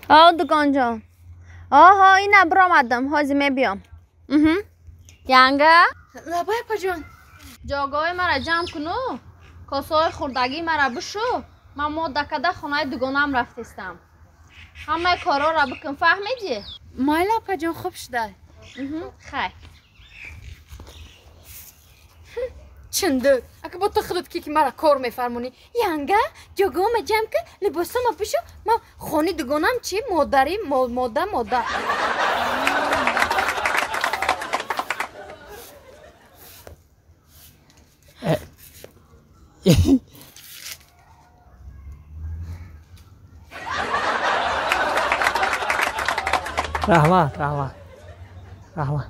О, дугонҷон. Оҳо, ина биромадам, ҳозир мебиём. Янга? Лабай, апаҷон. Ҷойгоҳи мара ҷамъ куну, косаҳои хурдагии мара бишу, ман модда када хонаи дугонам рафтестам. Ҳамаи корҳоро бикун, фаҳмидӣ? Майли, апаҷон, хуб шуда. Хай. Чундук, ака бо ту худат ки мара кор мефармонӣ. Янга, ҷойгоҳама ҷамъ кун, либосама бишу, ман хони дугонам чи модари мода мода. Раҳмат, раҳмат, раҳмат.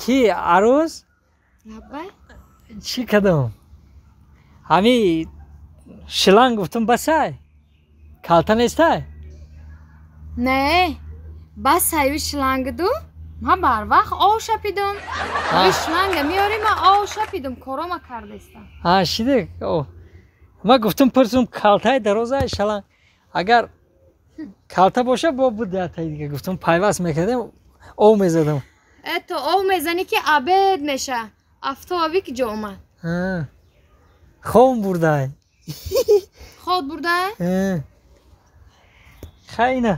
Ки арӯз? Лаббай. Чӣ кардам? Ҳами шиланг гуфтум, басай, калта нестай? Не, басаю шлангду, ман барвақт ов шапидум. Шланга меёри, ман ов шапидум, корома кардестам. А, шиде, ман гуфтум пурсум, калтаи дарозай шаланг, агар калта боша, бо будатай дига, гуфтум пайваст мекардем, ов мезадам. Э, то ов мезанӣ ки абед меша, афтоби ки ҷо омад. Хом бурдай. Хоб бурдай? Хайна,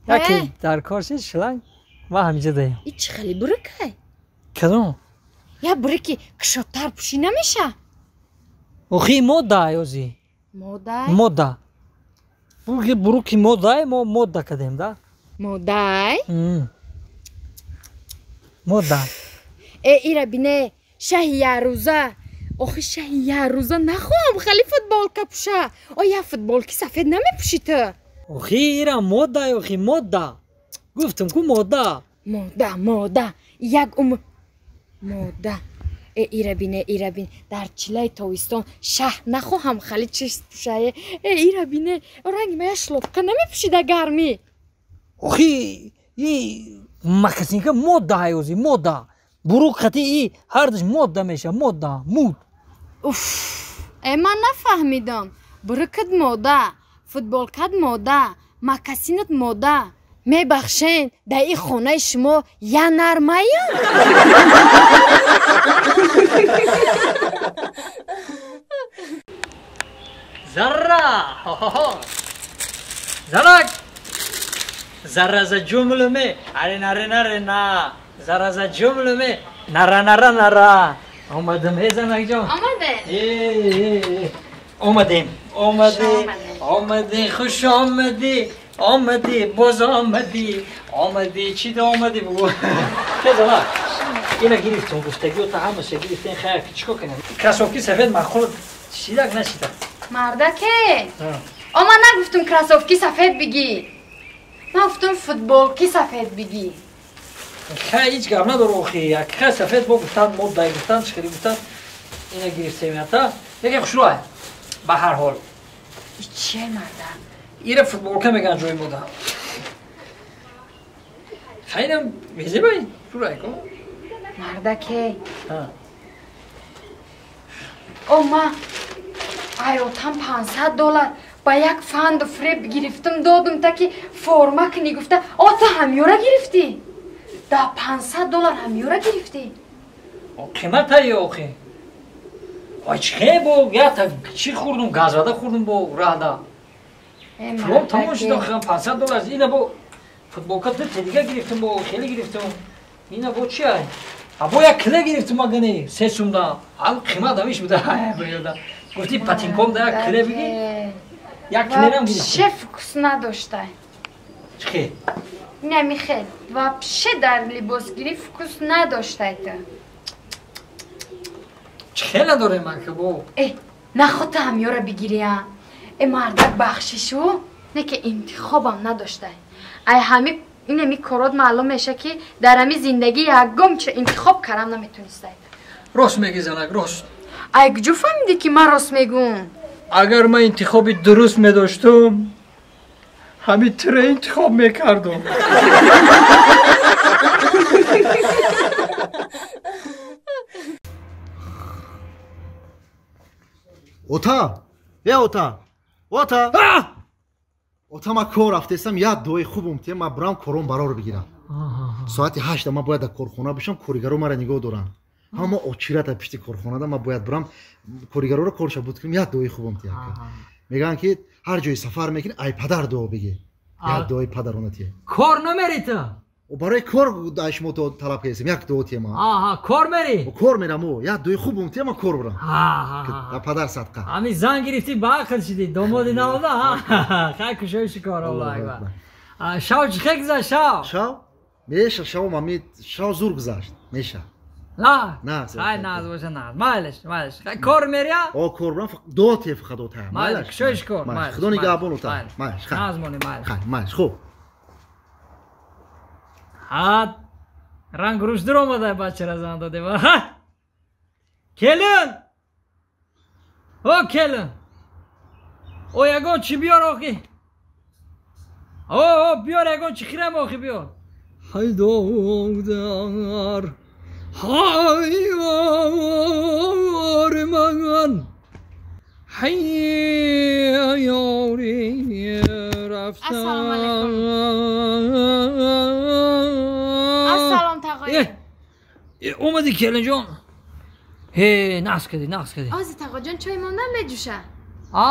яке дар кор шид шланг, ман ҳамиҷа даем. И чӣ хеле бурикай? Кадом? Я бурики кушодтар пӯшӣ намеша? Охи, мода ёзи. Мода? Мода, буруки модай, мо мода кардем да. Модай? Мода. Э, ира бине, шаҳи ярӯза. Охи, шаҳи ярӯза нахоҳам хеле футболка пӯша. О, я футболки сафед намепӯшӣ ту? Охи, ира мода, охи, мода гуфтум ку, мода. Мода, мода, як умр мода. Э, ира бине, ира бин, дар чилаи тобистон шаҳ нахоҳам хеле чиз пӯшае. Э, ира бине, ранги ма я шлопка намепӯшӣ дар гармӣ? Охи, и макасинка мода ҳаёзи, мода, бурук хати, и ҳардуш мода меша, мода, муд. Уф, э, ман нафаҳмидам. Бурукат мода, футболкат мода, макасинат мода. Мебахшен, дар ин хонаи шумо я нармаям? Зарра, занак, зарра за ҷумлуме, аре наре наре на, зарра за ҷумлуме, нара нара нара. Омадам, э, занакҷон. Омаде? Омадем, омадем, омадем, хуш омадӣ, омадӣ, боз омадӣ, омадӣ, чӣ омадӣ, бугӯ. Хе, занак, ина гирифтум, гуфтагиота ҳамаша гирифтем. Хайр, чӣ кор кунем? Кроссовки сафед махул шидак нашидак? Мардаке, о, ман нагуфтум кроссовки сафед бигӣ, ман гуфтум футболки сафед бигӣ. Хай, ҳеҷ гап надор, охи, хай, сафед бо гуфтан, моддай гуфтан, чӣ гуфтан, ина гирифтем, ята яке хушрӯай ба ҳар ҳол. Чие, марда? Ира футболка меган ҷои мода. Хайнам мезебай, шурай ко. Мардаке, о, ма аётам 500 доллар ба як фанду фреб гирифтум, додум, та ки форма кунӣ гуфта. О, ту ҳамёра гирифтӣ? Да 500 доллар ҳамёра гирифтӣ? Қиматае, охи. Ой, чихе бо ята чӣ хӯрдум, газвада хӯрдум, бо раҳда пулом тамом шуд. 500 доллар ина бо футболка дуте дига гирифтум, бо хеле гирифтум. Ина бо чи ай? А бо як киле гирифтум, агани се сумда, ам қимат ҳамиш буда. Гуфти патинком да як киле биги, як килерам гирифтум. Вообще вкус надоштай. Чихе? Намихел, вообще дар либосгирӣ вкус надоштай ту. Чихе надорем ака бо? Э, нахота ҳамёра бигирия. Э, мардак, бахшишу, не ки интихобам надоштай. Ай ҳами инами корот маълум меша, ки дар ҳами зиндагӣ ягон чиз интихоб карам наметонистай. Рост меги, занак, рост. Ай куҷо фаҳмидӣ, ки ман рост мегӯм? Агар ман интихоби дуруст медоштум, ҳамин туро интихоб мекардум. Ота, е, ота, ота. Ота ма кор рафтестам, як дуои хуб умте, ма бурам кором барор бигирам. Соати 8 ма бояд дар корхона бошам, коригаро мара нигоҳ доранд. Ҳама очирата пишти корхонада ма бояд бурам коригароро корша буд кунам, як дуои хуб умте. Мегӯянд ки ҳар ҷои сафар мекунӣ, ай падар дуо бигир. Як дуои падарона тие. Кор намери ту? Барои кор шумо то талаб кардем, як дуо тие ма. Аҳа, кор мери? Кор мерам, о, як дуои хуб умте, ма кор бурам. Да падар садқа. Ҳами зан гирифтӣ, ба ақл шидӣ, домоди навода, ҳа? Хай кушои шикор, Аллоҳу акбар. Шав чӣ хел гузашт, шав? Шав? Меша, шав мами, шав зур гузашт, меша. На? На. Хай наз боша, наз. Майлаш, майлаш. Хай кор мерия? О, кор бурам, дуо тие фақат ота. Майлаш, кушои шикор, майлаш. Худо нигаҳбон ота. Майлаш, хай. Наз монӣ, майлаш. Хай, майлаш, хуб. Ҳа, ранг рӯш дур омада, бачара зан додем. Ҳа! Келин! О, келин! О, ягон чӣ биёр охи? О, о, биёр ягон чӣ хирам охи биёр. Ҳайдодар, ҳайёр ман, ҳайёри рафтан. Ассалому алайкум. Ассалом тағои. Омадӣ келинҷон? Ҳе, нақс кардӣ, нақс кардӣ. Ози тағоҷон, чой мондам меҷӯша. А?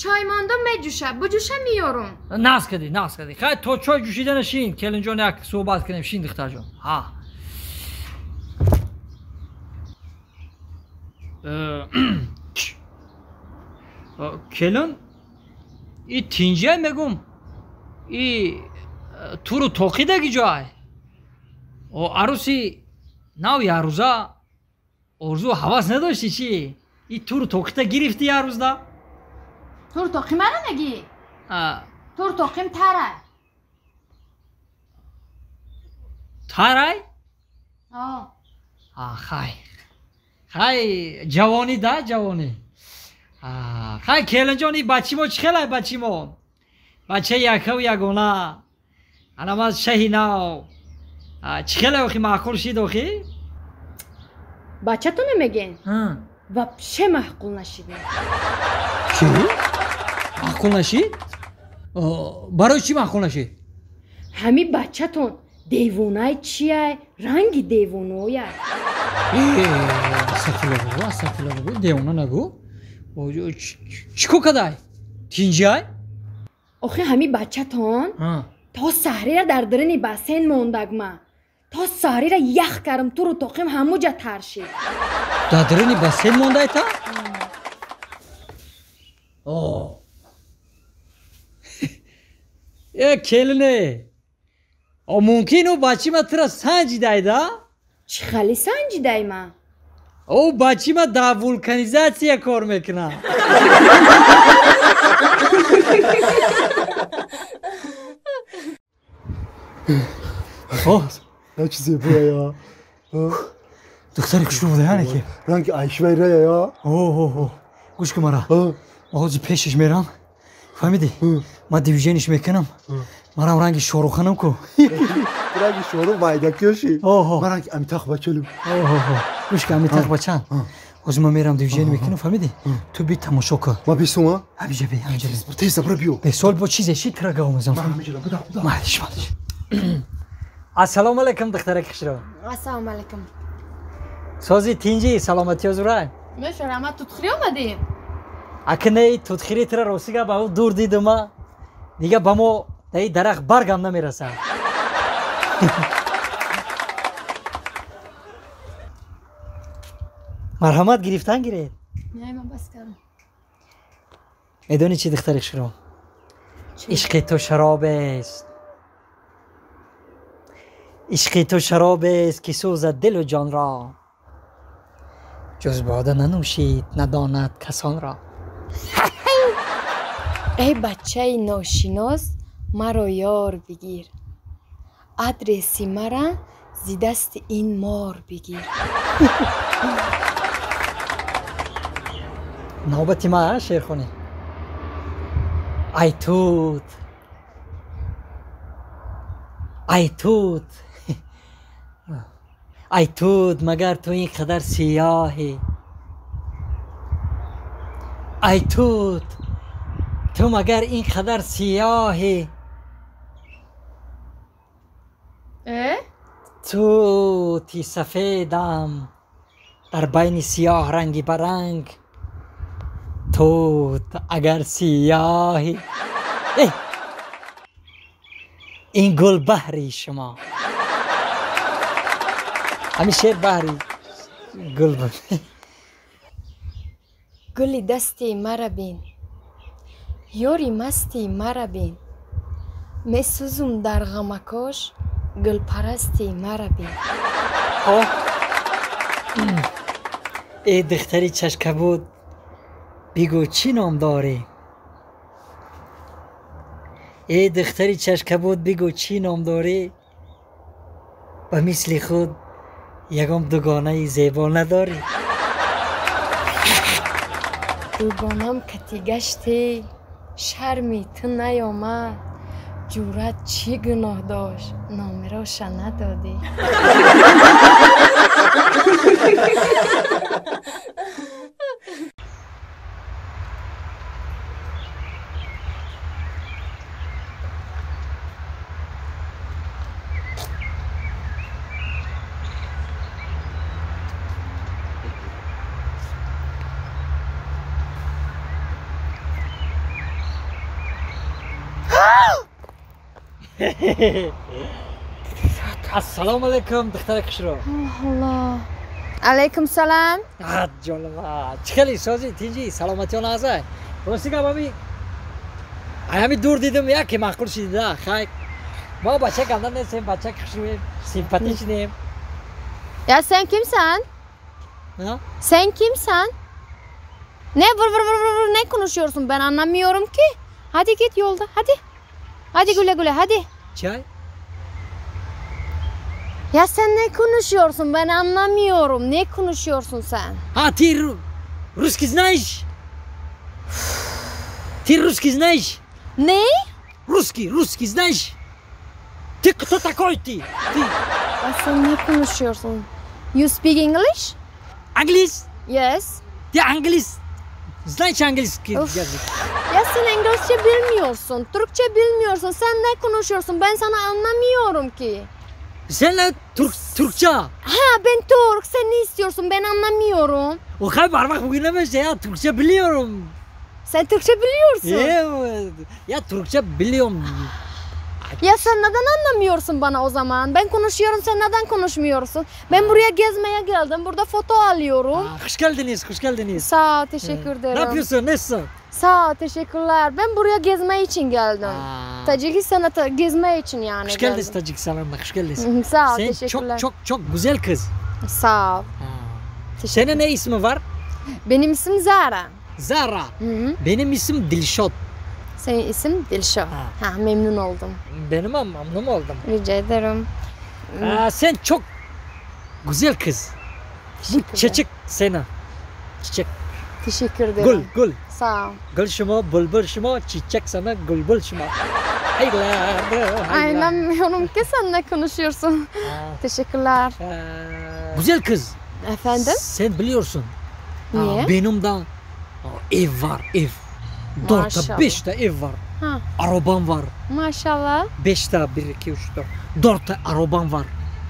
Чой мондам меҷӯша, буҷӯша меёрум. Нақс кардӣ, нақс кардӣ. Хай то чой ҷӯшидана шин, келинҷон як суҳбат кунем, шин духтарҷон. Ҳа. Келин, и тинҷия мегум, и туру тоқидаги ҷой. О, аруси нав ярӯза орзу ҳавас надошти чӣ? И туру тоқита гирифти ярӯзда? Туру тоқи мара мегӣ? Туру тоқим тарай. Тарай? О. Хай. Хай, ҷавонӣ да, ҷавонӣ. Хай келинҷон, и бачи мо чӣ хелай бачи мо? Бачаи якаву ягона. Ана ман шаҳи нав. Чӣ хелай охи, маъқул шид охи? Бачатона мегӯен? Вообще маъқул нашид. Чӣ? Маъқул нашид? Барои чӣ маъқул нашид? Ҳами бачатон девонай чияй, ранги девонояй. Астағфирулло бобо, астағфирулло бобо, девона нагӯ. Чӣ кор кадай? Тинҷиай? Охи ҳами бачатон то саҳрира дар дарини бассейн мондагма. То саҳрира ях кардам, туру тоқим ҳамуҷа тар шид. Дар дарини бассейн мондай та? Э, келине. О, мумкин ӯ бачи ма тура санҷидай да? Чӣ хали санҷидай ма? Ӯ бачи ма дар вулканизатсия кор мекунад. Чӣ зебоя. Духтари хушрӯ буда яъне ки? Ранги айшвайрая. О, гӯш кун мара. Ҳозир пешаш мерам. Фаҳмидӣ? Ман дивижениш мекунам. Марам ранги шоруханам ку. Ранги шорух майдакёши. Ман ранги Амитах бачалам. Гӯш кун, Амитах бачан. Ҳозир ман мерам дивижен мекунам, фаҳмидӣ? Ту би тамошо кун. Ма бисума? Ҳамиҷа би, ҳамиҷа би. Тез забра биё. Бесол бо чизе шид тра гав мезанам. Ман ҳамиҷа буда, буда. Майлиш, майлиш. Ассалому алайкум, духтараки хушрӯ. Ассалому алайкум. Сози тинҷӣ, саломатиё зурай? Меша, раҳмат, тутхирӣ омадӣ? Акнеи тутхирӣ тра ростига ба ӯ дур дидума. Дига ба мо даи дарахт баргам намерасад. Марҳамат, гирифтан гиред. Не, ман бас кардам. Медонӣ чӣ, духтари хушрӯ? Ишқи ту шаробест. Ишқи ту шаробест ки сӯзад дилу ҷонро. Ҷуз бода нанӯшид, надонад касонро. Эй бачаи ношинос, маро ёр бигир. Адреси мара зи дасти ин мор бигир. Навбати ма, шерхонӣ. Ай тут. Ай тут. Ай тут, магар ту ин қадар сиёҳӣ. Ай тут, Ту магар ин қадар сиёҳӣ? Тути сафедам дар байни сиёҳ ранги баранг. Тут агар сиёҳӣ. Ин гул баҳри шумо. Ҳамин шеър баҳри гул буд. Гули дасти мара бин, ёри масти мара бин, месӯзум дар ғамакош, гулпарасти мара бин. Эй духтари чашкабуд, бигӯ чӣ ном дорӣ? Эй духтари чашкабуд, бигӯ чӣ ном дорӣ? Ба мисли худ ягон дугонаи зебо надорӣ. Дугонам кати гаштӣ, шарми ту наёмад, ҷуръат чӣ гуноҳ дошт, номероша надодӣ. Ассалому алайкум, духтари хушрӯ. Аллоҳ. Алайкум салом. Ҷонам, чӣ хеле сози, тинҷӣ, саломатиён азай. Рости гап ҳами ҳами дур дидим, яке маъқул шидида. Хай, мо бача ганда нестем, бача хушрӯем, симпатичнем. Ya sen kimsen? Ha? Sen kimsen? Ne vır vır vır vır ne konuşuyorsun? Ben anlamıyorum ki. Hadi git yolda, hadi. Hadi güle güle, hadi. Çay? Ya sen ne konuşuyorsun? Ben anlamıyorum. Ne konuşuyorsun sen? Ha, ты русский знаешь? Ты русский знаешь? Ne? Русский, русский знаешь? Ты кто такой ты? Ты. Ya sen ne konuşuyorsun? You speak English? Английский? Yes. Ты английский? Знаешь английский язык? Ya sen İngilizce bilmiyorsun, Türkçe bilmiyorsun. Sen ne konuşuyorsun? Ben sana anlamıyorum ki. Sen ne Türkçe? Ha, ben Türk. Sen ne istiyorsun? Ben anlamıyorum. O kadar parmak bugün demez ya. Türkçe biliyorum. Sen Türkçe biliyorsun. Evet. Ya Türkçe biliyorum. Ya sen neden anlamıyorsun bana o zaman? Ben konuşuyorum, sen neden konuşmuyorsun? Ben buraya gezmeye geldim. Burada foto alıyorum. Aa, hoş geldiniz, hoş geldiniz. Sağ ol, teşekkür ederim. Ne yapıyorsun, nasılsın? Sağ ol, teşekkürler. Ben buraya gezme için geldim. Tacikistan'a gezme için yani. Hoş geldiniz Tacikistan'a, hoş geldiniz. Sağ ol, sen teşekkürler. Çok çok çok güzel kız. Sağ ol. Senin ne ismi var? Benim isim Zara. Zara. Hı-hı. Benim isim Dilşot. Senin isim Dilşot. Ha, memnun oldum. Benim memnun oldum. Rica ederim. Aa, sen çok güzel kız. Bu çiçek sana. Çiçek. Teşekkür ederim. Gül, gül. Sağ ol. Gül şuma, bülbül şuma, çiçek sana, gülbül şuma. Ay, inanmıyorum ki sen ne konuşuyorsun. Teşekkürler. Güzel kız. Efendim? Sen biliyorsun. Niye? Benim de ev var, ev. 4'te 5'te ev var. Ha. Arabam var. Maşallah. 5'te 1, 2, 3, 4. 4'te arabam var.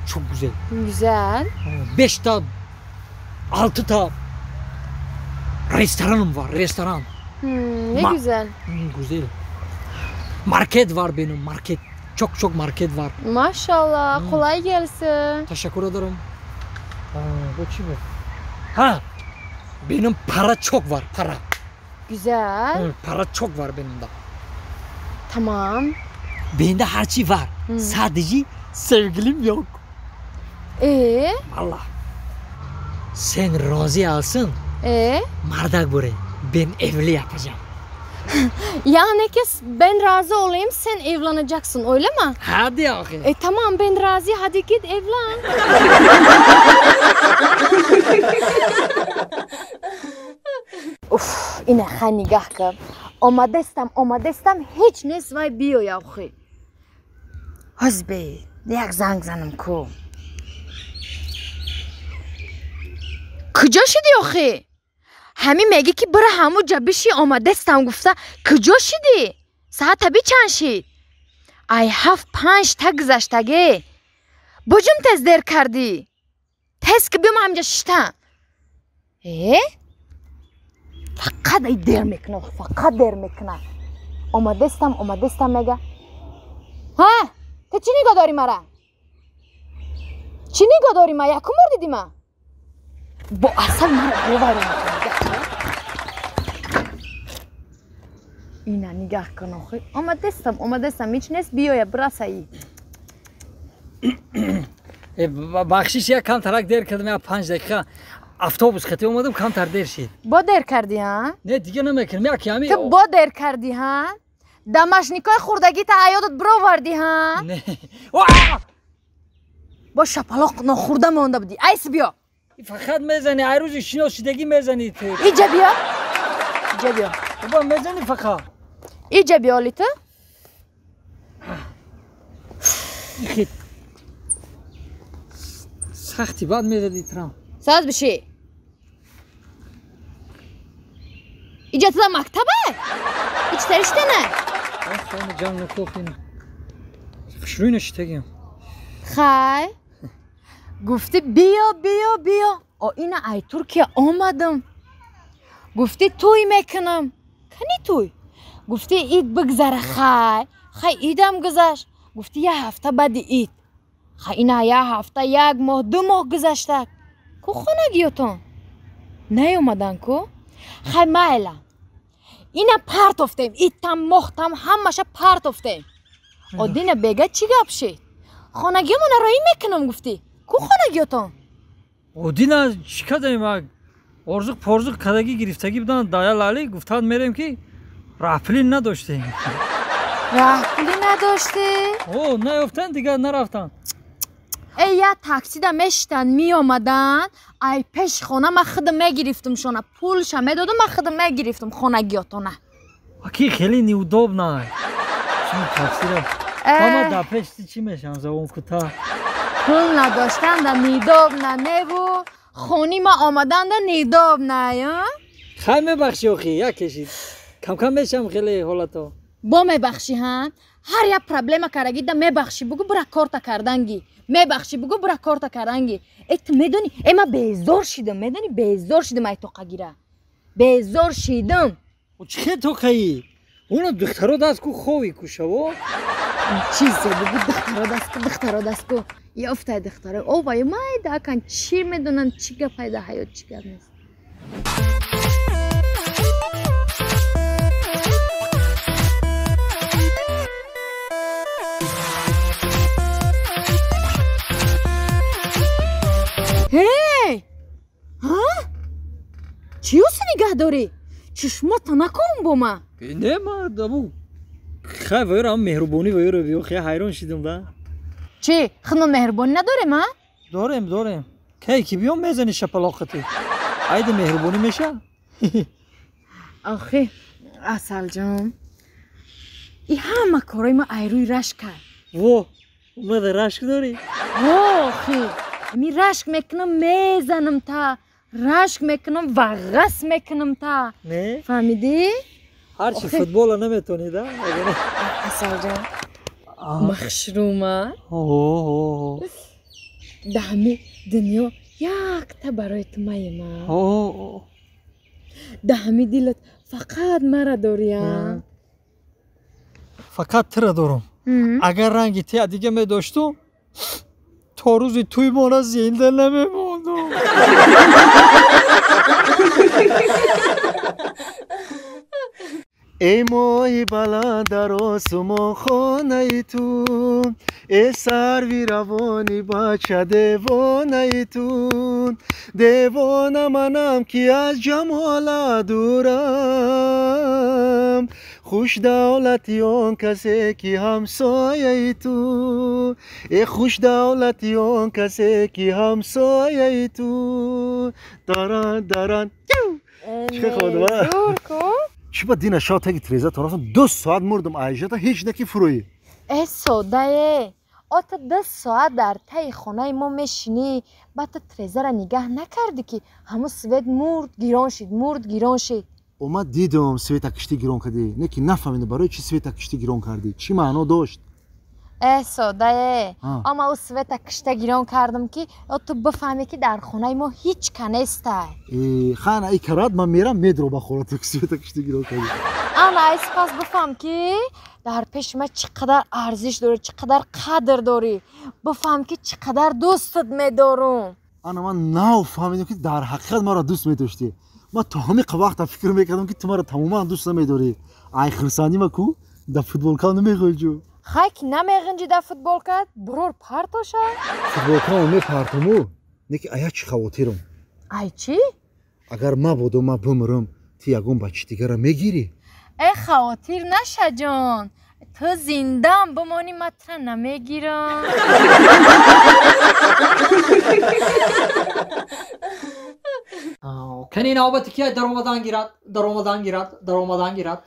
Çok güzel. Güzel. 5'te 6'ta restoranım var, restoran. Ne güzel. Güzel. Market var benim, market. Çok çok market var. Maşallah, kolay gelsin. Teşekkür ederim. Bu kim? Ha, benim para çok var, para. Güzel. Para çok var benim de. Tamam. Bende her şey var. Sadece sevgilim yok. Vallahi. Sen razı alsın. Mardak buraya. Ben evli yapacağım. Yani ki ben razı olayım, sen evleneceksin öyle mi? Hadi akı. Tamam, ben razı, hadi git evlen. Уф, ина ха нигоҳ кар. Омадестам, омадестам, ҳеҷ нест вай биёя охи. Ҳозбе, як занг занам ку. Куҷо шуди охи? Ҳамин мегӣ ки бира ҳаму ҷа биши омадестам гуфта куҷо шидӣ? Саата бичанд шид? Ай 7-5 та гузаштаге. Буҷум тез дер кардӣ. Тез ки биём ҳамҷа шиштам. Э? Фақат ай дер мекуна, фақат дер мекуна. Омадестам, омадестам мега. Ҳа? Ту чӣ нигоҳ дорӣ мара? Чӣ нигоҳ дорӣ ма? Якум бор дидӣ ма? Бо асал мара боварӣ мекунӣ. Ина нигаҳ кун охи. Омадестам, омадестам, ҳеч нест, биёя, бирасаи. Бахшиш, як камтарак дер кардам, як 5 дақиқа автобус хати омадам, камтар дер шид. Бо дер кардӣ, ҳа? Не, дига намекунам, як ҳами. Ту бо дер кардӣ, ҳа? Дамашникои хурдагита ҳаётат бировардӣ, ҳа? Не. Бо шапалоқ нохӯрда монда будӣ. Айс биё. Фақат мезанӣ, ай рӯзи шиносшидагӣ мезанӣ ту. Иҷа биё. Иҷа биё. Бо мезанӣ фақат. Иҷа биё оли ту. Сахти бад мезадӣ трам. Саз биши. Иҷа туда мактаба? Ичтариштена? Ҷам накохина. Хушрӯй нашитагиам. Хай. Гуфтӣ биё, биё, биё. О ина ай Туркия омадам. Гуфтӣ тӯй мекунам. Кани тӯй? Гуфтӣ ид бигзара хай. Хай идам гузашт. Гуфтӣ як ҳафта баъди ид. Хай ина як ҳафта, як моҳ, 2 моҳ гузашта. Ку хонагиётон? Наёмадан ку? Хай майла. Ина партофтем, идтам, моҳтам, ҳамаша партофтем. Одина бега чӣ гап шид? Хонагиёмона роӣ мекунам гуфтӣ. Ку хонагиётон? Одина чӣ кардем? Орзуқ порзуқ кадагӣ гирифтагӣ буданд дая лали гуфтанд мерем ки раҳпулӣ надоштем. Раҳпулӣ надоштӣ? О, наёфтанд, дигар нарафтанд. Э, як таксида мешитанд, меомаданд, ай пеши хона ман худам мегирифтумшона, пулша медодум, ман худам мегирифтум хонагиётона. Аки хеле неудобно. Чун таксира. Мама дар пеши чӣ мешавам забон кӯтоҳ? Пул надоштанда неудобно неву, хони ма омаданда неудобно, а? Хай мебахшӣ охи, як кешид. Кам-кам мешавам хеле ҳолато. Бо мебахшӣ, ҳа? Ҳар як проблема карагида мебахшӣ, бугу бура корта карданги. Мебахшӣ, бугу бура корта карданги. Э, ту медонӣ, э ман безор шидам, медонӣ, безор шидам ай тоқагира. Безор шидам. Чӣ хел тоқаӣ? Уна духтаро даст ку хови кушаво? Чизе бугу духтаро даст ку, духтаро даст ку. Ёфтай духтаро. О, вай майда акан чӣ медонанд, чӣ гап пайда ҳаёт, чӣ гап нест. Ҳей! Ҳа? Чӣ ёси нигаҳ дорӣ? Чишмота накун бо ман. Не, ман абу хай вайро ҳам меҳрубонӣ вайро биё, хай ҳайрон шидам да. Чӣ, худмон меҳрубонӣ надорем, а? Дорем, дорем. Кай ки биём мезанӣ шапалоқати. Айда меҳрубонӣ меша? Охи, Асалҷон. И ҳама корои ма айрӯи рашк кард. Во, омада рашк дорӣ? Охи, ми рашк мекунам, мезанам та. Рашк мекунам, вағғас мекунам та. Не? Фаҳмидӣ? Ҳарчи футбола наметонӣ, да? Асалҷон, махшрума. Да ҳами дунё якта барои ту маема. Да ҳами дилат фақат мара дорӣ, а? Фақат тира дорам. Агар ранги тия дига медоштум, то рӯзи тӯй мона зинда намемондум. Эй моҳи баланд дар осумон хонаи ту, эй сарви равони бача девонаи ту, девона манам ки аз ҷамола дурам, хуш давлати он касе ки ҳамсояи ту, э хуш давлати он касе ки ҳамсояи ту. Даран даран. Чӣ ходма? Чӣ ба дина шав таги треза то рафтам 2 соат мурдам айжата ҳеҷ наки фурӯӣ. Э содае. О ту 2 соат дар таи хонаи мо мешинӣ, баъд ту трезара нигаҳ накардӣ, ки ҳамун свет мурд гирон шид, мурд гирон шид. О, ман дидам, света кишти гирон кардӣ, не ки нафаҳмидам, барои чӣ света кишти гирон кардӣ, чӣ маъно дошт? Э, содае, ама ӯ света кишта гирон кардам, ки о ту бифаҳмӣ, ки дар хонаи мо ҳеҷ ка нестай. Хана и карат, ман мерам, медро ба хона, ту света кишти гирон кардӣ. Ана, ай сипас бифаҳм, ки дар пеши ман чӣ қадар арзиш дорӣ, чӣ қадар қадр дорӣ, бифаҳм, ки чӣ қадар дӯстат медорум. Ана, ман нав фаҳмидам, ки дар ҳақиқат маро дӯст медоштӣ. Ман то ҳамин вақта фикр мекардам, ки ту маро тамоман дӯст намедорӣ. Ай хурсандӣ ма ку дар футболкам намехоҳӣ. Хай, ки намеғинҷи дар футболкат, бурор партоша. Футболкамо мепартаму, не ки ая чӣ хавотирам. Ай чӣ? Агар мабодо ман бимирам, ту ягон бачи дигара мегирӣ? Э, хавотир наша, ҷон, ту зиндаам бимонӣ, ман тура намегирам. Кани, навбати ки даромадан гирад, даромадан гирад, даромадан гирад.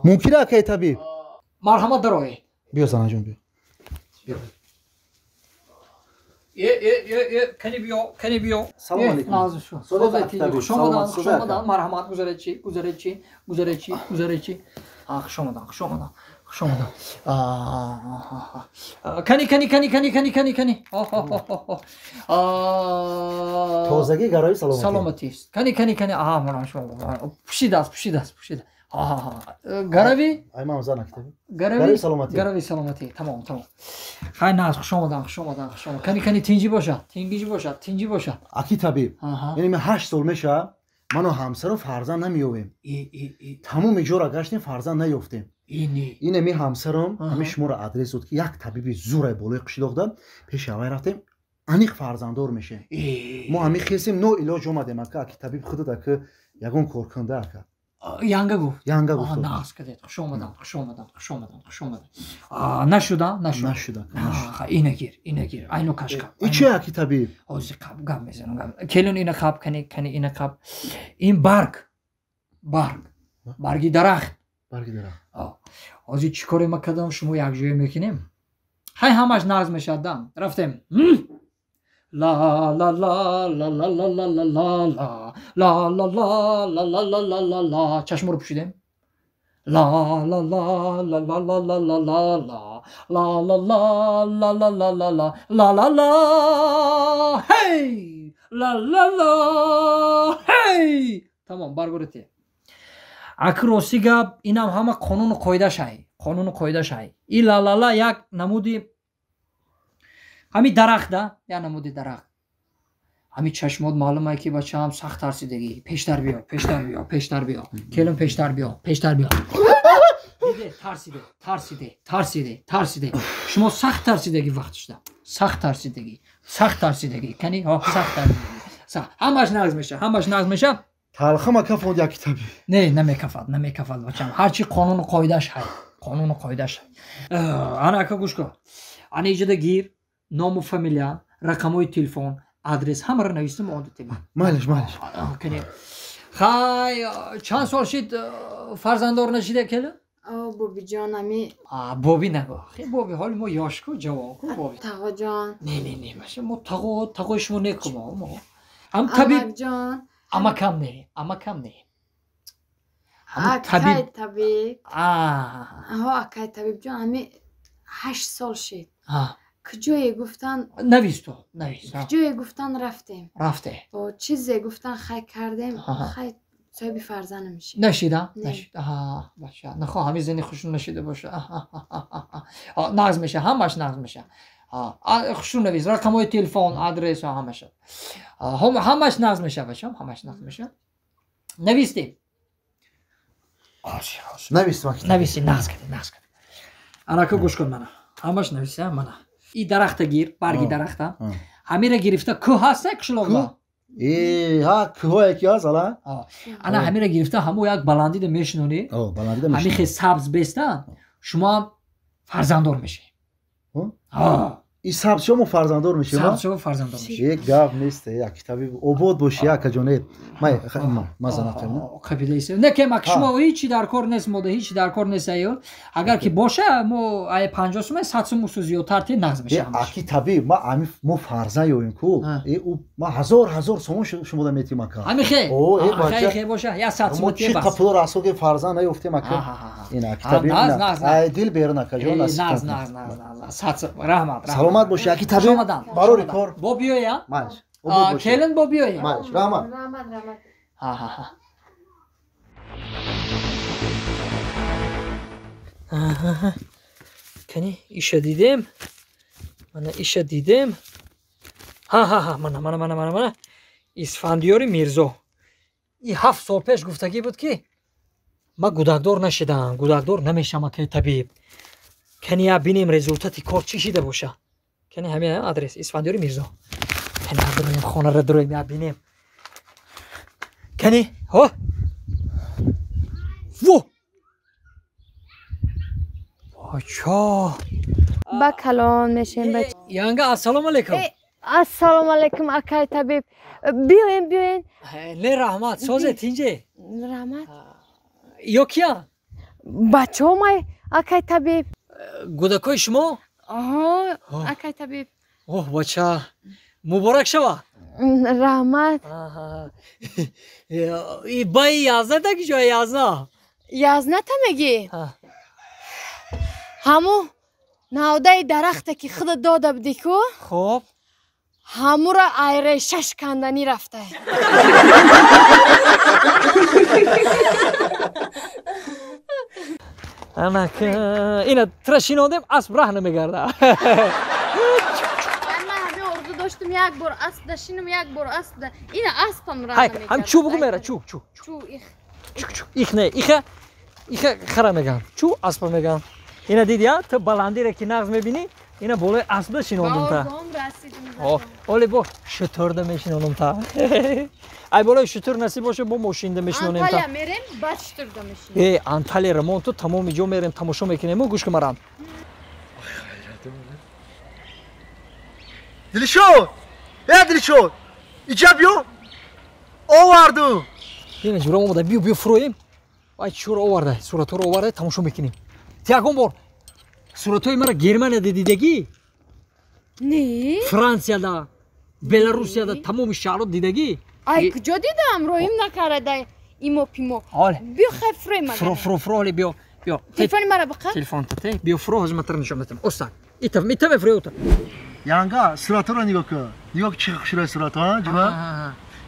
Мумкин, акаи табиб? Марҳамат, дароед. Биё, занаҷон, биё. Е, е, е, е, кани биё, кани биё. Салом алейкум. Хуш омадан, хуш омадан, марҳамат, гузаред чи, гузаред чи, гузаред чи, гузаред чи. Хуш омадан, хуш омадан, хуш омадан. Кани, кани, кани, кани, кани, кани, кани. Тозагӣ гарои саломатӣ. Саломатист. Кани, кани, кани. Аҳа, пӯшидааст, пӯшидааст, пӯшида. Гарави? Ай, ман зан актаби. Гарави саломатӣ. Гарави саломатӣ. Тамом, тамом. Хай, наз, хуш омадан, хуш омадан, хуш омадан. Кани, кани, тинҷӣ бошад, тинҷӣ бошад, тинҷӣ бошад. Аки табиб. Яъне ман 8 сол мешавад, ману ҳамсарам фарзанд намеёбем. Тамоми ҷора гаштем, фарзанд наёфтем. Ин ами ҳамсарам ҳами шуморо адрес дод, ки як табиби зурай болои қишлоқда, пеши авай рафтем, аниқ фарзанддор мешем. Мо ҳами хесем, ноилоҷ омадем, ака, аки табиб, худат, ака, ягон кор кунда, ака. Янга гуфт. Янга гуфт. Нағз кардед. Хуш омадан, хуш омадан, хуш омадан, хуш омадан. Нашуда, нашуда. Нашуда. Ина гир, ина гир. Айно кашка. И чи, аки табиб? Ҳозир қаб гап мезанам. Келин, ина қаб, кани, кани, ина қаб. Ин барг. Барг. Барги дарахт. Барги дарахт. Ҳозир чӣ коре ма кардам, шумо якҷоя мекунем. Ҳай, ҳамаш нағз мешавад, да. Рафтем. ла ла ла ла ла ла ла ла ла ла ла ла ла ла ла ла ла ла. Чашморо пӯшидем. Ла ла ла ла ла ла ла ла ла ла ла ла ла ла ла ла ла ла ла ла, ҳей, ла ла ла, ҳей. Тамом, баргорите. Аки, рости гап, инам ҳама қонуну қоидашай, қонуну қоидашай. И ла ла ла як намуди ҳами дарахта, як намуди дарахт. Ҳами чашмот маълумае, ки бачаам сахт тарсидагӣ. Пештар биё, пештар биё, пештар биё, келин, пештар биё, пештар биё. Диде, тарсиде, тарсиде, тарсиде, тарсиде. Шумо сахт тарсидагӣ, вақтшда сахт тарсидагӣ, сахт тарсидагӣ. Кани, сахт тарсидагӣ. Ҳамаш нағз меша, ҳамаш нағз меша. Талхама кафонд, як табиб. Не, намекафад, намекафад, бачам. Ҳарчи қонуну қоидаш ҳай, қонуну қоидаш ҳай. Ана, ака, гӯш кун. Ана, иҷода гир, ному фамилия, рақамҳои телефон, адрес, ҳамаро навистам, одатем. Майлиш, майлиш. Хай, чанд сол шид фарзанддор нашида, келин? Бобиҷон, ами боби нагӯ, хе, боби, ҳоли мо ёшку, ҷавонку, боби. Тағоҷон. Не, не, не, маша, мо тағо, тағои шумо некумо мо ҳам табиб. Амакам не, амакам не. Акай табиб, ҳо, акай табибҷон, ами 8 сол шид. Куҷое гуфтан. Навис, ту навис. Куҷое гуфтан, рафтем. Рафте. Чизе гуфтан, хай кардем, хай соҳиби фарзанд намешид. Нашида, нашид, бача, нахо ҳами зани хушрӯ нашида боша. Нағз меша, ҳамаш нағз меша. Хушрӯ навис, рақамҳои телефон, адрес, ҳамаша, ҳамаш нағз меша, бачам, ҳамаш нағз меша. Навистем? Навистам. Нависти, нағз кардӣ, нағз кардӣ. Анака, гӯш кун, мана, ҳамаш нависта, мана и дарахта гир, барги дарахта. Ҳамира гирифта, кӯҳ ҳаста қишлоқда? Ҳа, кӯҳое ки ҳаст, ала. Ана, ҳамира гирифта, ҳамо як баландида мешинонӣ, ҳамихе сабз беста, шумоам фарзанддор мешавед. И сабзшо мо фарзанддор мешем. Сабзшо фарзанддор мешем. Як гап нест, як табиб обод боши, акаҷоне. Май ма занатем. Қабилаи. Не ки ма шумо ҳеҷ дар кор нест, мода ҳеҷ дар кор нест аю. Агар ки боша, мо ай 50 сум 100 сум усу зиёдтар ти нағз мешам. Аки табиб, ма ами мо фарзанд ёем ку. Э у ма ҳазор ҳазор сомон шумо да метим ака. Ами хе. О, э бача. Хе боша, я 100 сум ти бас. Мо чи қапулор асо ки фарзанд наёфтем ака. Ин аки табиб. Ай дил берун акаҷон. Нағз нағз нағз нағз. 100 раҳмат. Саломат боши, аки табиб. Барори кор. Бо биёя? Майш. Обод боши. Келин бо биёя? Майш. Раҳмат. Раҳмат, раҳмат. Ха. Кани иша дидем. Мана иша дидем. Ха, мана мана мана мана мана. Исфандиёри Мирзо. И 7 сол пеш гуфтагӣ буд ки ма гудакдор нашидам, гудакдор намешам аки табиб. Кани я бинем результати кор чӣ шида боша. Кани ҳамин адрес Исфандиёри Мирзо. Кани дроем хонара дроем я бинем. Кани ҳо. Во. Бача. Ба калон мешем бач. Янга ассалому алайкум. Ассалому алайкум акай табиб. Биёен биёен. Не раҳмат, созе тинҷе. Раҳмат. Ё кия? Бачаомай акай табиб. Гудакои шумо? Аҳо, акай табиб. Оҳ, бача. Муборак шава. Раҳмат. И баи 11 та ки ҷои 11? 11 та мегӣ? Ҳаму навдаи дарахте ки худат дода будӣ ку? Хоб. Ҳамура айре шаш канданӣ рафта. Ана ина тра шинондем, асп раҳ намегарда. Ман ҳамин орзу доштум як бор асп дашинам, як бор асп да. Ина аспам раҳ намегарда. Ҳам чӯ бугу мера, чӯ, чӯ. Чӯ их. Чӯ, чӯ. Их не, иха. Иха хара меган. Чӯ аспа меган. Ина диди, а? Ту баландире ки нағз мебинӣ, ина болои аспда шинондум та. О, оле бо шутурда мешинондум та. Ай болои шутур насиб боша, бо мошинда мешинонем та. Анталия мерем, баъд шутурда мешинем. Э, Анталия рамон ту тамоми ҷо мерем, тамошо мекунем, гӯш кун марам. Дилшод! Э, Дилшод! Иҷа биё! Овардум! Ина ҷурам омада, биё, биё фуроем. Ай чуро оварда, суратҳоро оварда, тамошо мекунем. Ти ягон бор суратҳои мара Германияда дидагӣ? Не. Франсияда, Беларусияда, тамоми шаҳрҳо дидагӣ? Ай куҷо дидам? Роҳим накарда имо пимо. Биё хай фуроем мага. Фуро, фуро, фуро, оле биё, биё. Телефони мара биқа? Телефон тате. Биё фуро, ҳозир ман тара нишон медиҳам. Оста. Ита, ита мефурои ота. Янга, суратҳоро нигоҳ кун. Нигоҳ кун чӣ хушрӯй суратҳо, ҳа, ҷура?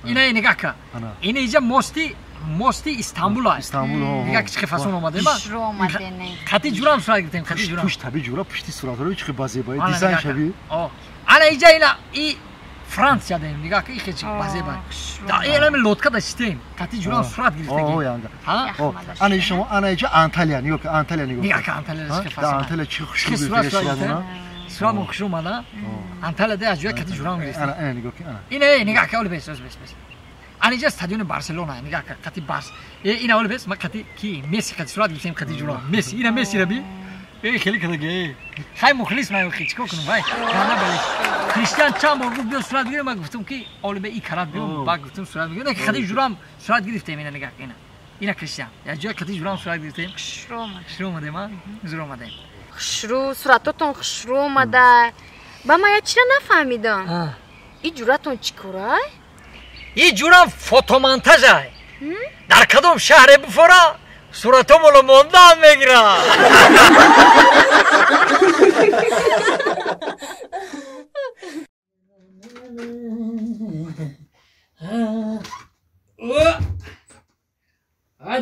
Ина нигоҳ кун. Ина иҷа мости Истанбул аст. Истанбул, ҳо. Нигоҳ ки чӣ фасон омадем, а? Шуро омадем. Қати ҷурам сурат гирифтем, қати ҷурам. Пушт таби ҷура, пушти суратҳоро чӣ базебаи дизайн шаби. О. Ана иҷа ина и Франсия дем, нигоҳ ки ихе чӣ базеба. Да ина ми лодка да шитем, қати ҷурам сурат гирифтем. О, янга. О, ана шумо ана иҷа Анталия, нигоҳ кун, Анталия нигоҳ. Нигоҳ ки Анталия чӣ фасон. Да Анталия чӣ хушрӯй сурат. Сурат мо хушрӯ омада. Анталия да аз ҷоя қати ҷурам гирифтем. Ана, ана нигоҳ кун, ана. Ина нигоҳ ки оли бес, бес, бес. Ана иҷа стадиони Барселона, нигоҳ кун, қати Барс. Э, ина оли бес, ма қати ки Месси қати сурат гирифтем, қати ҷурам. Месси, ина Месси ра би. Э, хеле кадаге. Хай мухлис ман хи чико кунам, вай. Гана бале. Криштиан чанд бор гуфт биё сурат гирем, ман гуфтам ки оли бе и карат биё, ба гуфтам сурат гирем. Ина қати ҷурам сурат гирифтем, ина нигоҳ кун, ина. Ина Криштиан. Я ҷоя қати ҷурам сурат гирифтем. Хушрӯ омад. Хушрӯ омадем, а? Зур омадем. Хушрӯ, суратотон хушрӯ омада. Ба ман як чира нафаҳмидам. И ҷуратон чӣ корай? И ҷурам фотомонтажай. Дар кадом шаҳре буфора суратомонро мондаам мегирад.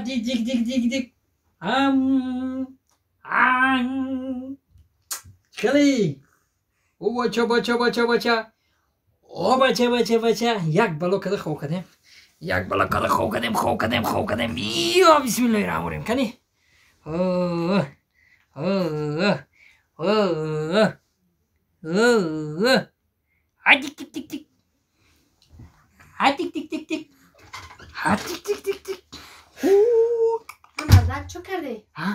Дик дик дик дик дик. Ам ан. Хеле. О бача бача бача бача. О бача бача бача. Як бало када хоб кардем. Як бало када хоб кардем, хоб кардем, хоб кардем. Ё бисмиллоҳир раҳмонир раҳим. Кани? О о о о. А тик тик тик тик. А тик тик тик тик. А тик тик тик тик. Мардак чӣ кардӣ? Ҳа?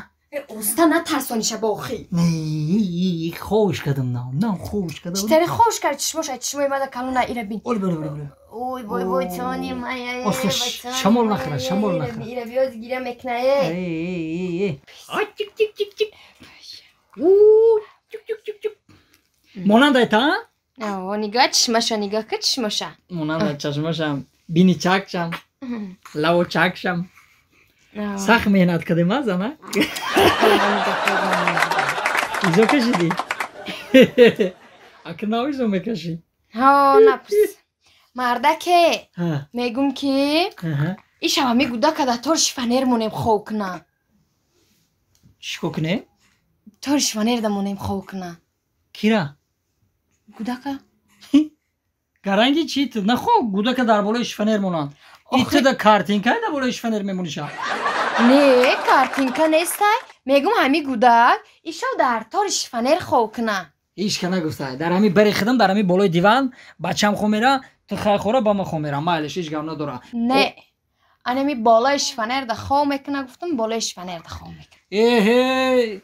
Оста натарсониша бохи. Не, хош кардам на хош кардам. Чӣ тари хош кард чишмоша чишмои мада калона ира бин. Оли били били. Ой бой бой чони мая. Ох, шамол нахра, шамол нахра. Ира биёз гира мекнае. Эй. А чик чик чик чик. У чик чик чик чик. Монандай та? О, нига чишмаша, нига ки чишмаша. Монандай чашмашам, бини чакшам, лаво чакшам. Сахт меҳнат кардем, а зана? Изо кашидӣ? Ака нав изо мекашӣ? Ҳо, напурс. Мардаке, мегум ки ишава мегуда када тор шифанер монем хов куна. Чӣ кор кунем? Тор шифанер да монем хов куна. Кира? Гудака? Гаранги чи ту? Нахо гудака дар болои шифанер монанд. Итуда картинка дар болои шифанер мемониша. Не, картинка нестай. Мегум ҳами гудак ишав дар тори шифанер хов куна. Ҳеч ка нагуфтай. Дар ҳами бари хидам, дар ҳами болои диван бачам хо мера, ту хайхора ба ма хо мера. Майлиш ҳеч гап надора. Не. Анами болои шифанер да хов мекуна гуфтам, болои шифанер да хов мекуна. Эҳе,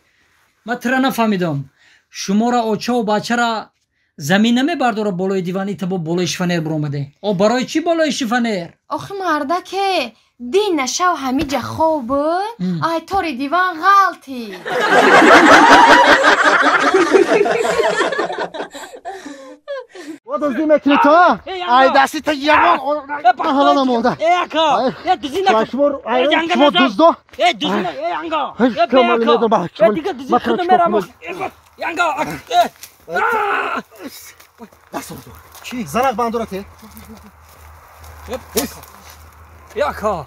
ман тура нафаҳмидам. Шуморо очаву бачара замин намебардора болои диван, ита бо болои шифанер биромаде. О, барои чӣ болои шифанер? Охи мардаке, дин нашав ҳамиҷа хов буд, ай тори диван ғалти. Ва дуздӣ мекунӣ ту? Ай дасти та ягон ҳало намонда. Э ака, э дуздӣ накун. Шумо дуздо? Э дуздӣ, э анга. Э бе ака. Э дига дуздӣ худам мерам. Янга, э. Чӣ? Занак бандора те? Яка.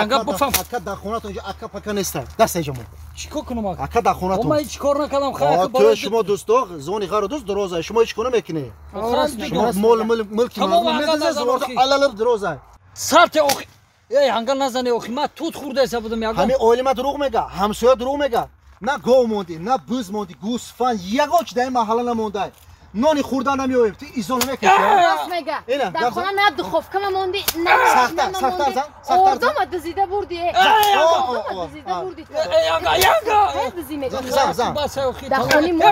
Янга буфам. Ака дар хонатон инҷа ака пака неста. Даст инҷа мо. Чӣ кор кунам ака? Ака дар хонатон. Ман ҳеч кор накардам, хайр. Ту шумо дӯсто, зони ғару дӯст дуроза. Шумо ҳеч кор намекунӣ. Шумо мол мулки мардум медизе, зоворда алалаб дуроза. Сарте охи. Эй, янга назане охи. Ман тут хӯрдаеса будам ягон. Ҳами оилама дурӯғ мега, ҳамсоя дурӯғ мега. На гов монди, на буз монди, гӯсфанд, ягон чи дар ин маҳалла намондай. Нони хӯрдан намеоем, ту изо намекашӣ. Рост мега. Дар хона на духовка мамонди, на сахтар, сахтар зан, сахтар зан. Ордома дузида бурди. Ордома дузида бурди. Янга, янга. Дузи мекунӣ. Зан, зан. Дар хони мо.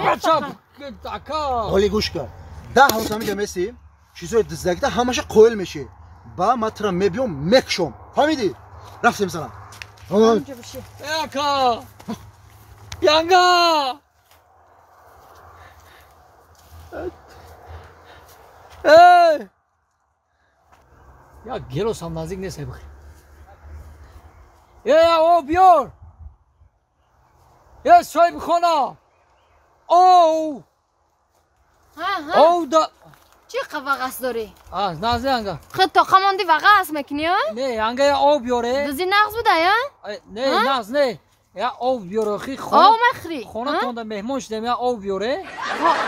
Ака. Ҳоли гӯш кун. 10 рӯз ҳамиҷа месӣ, чизои дуздагита ҳамаша қоил мешӣ. Ба ман тура мебиём, мекушом. Фаҳмидӣ? Рафтем зана. Ака. Янга! Эй! Я гелосам наздик нест бихи. Эй, о биёр! Эй, соҳибхона! Оу! Оу да! Чӣ вағас дорӣ? А, назди янга. Худ тоқа монди вағас мекунӣ, а? Не, янга я об биёре. Дузи нағз буда, я? Не, нағз не. Я об биёр, охи хона. Об мехӯрӣ? Хонатонда меҳмон шудем, я об биёре.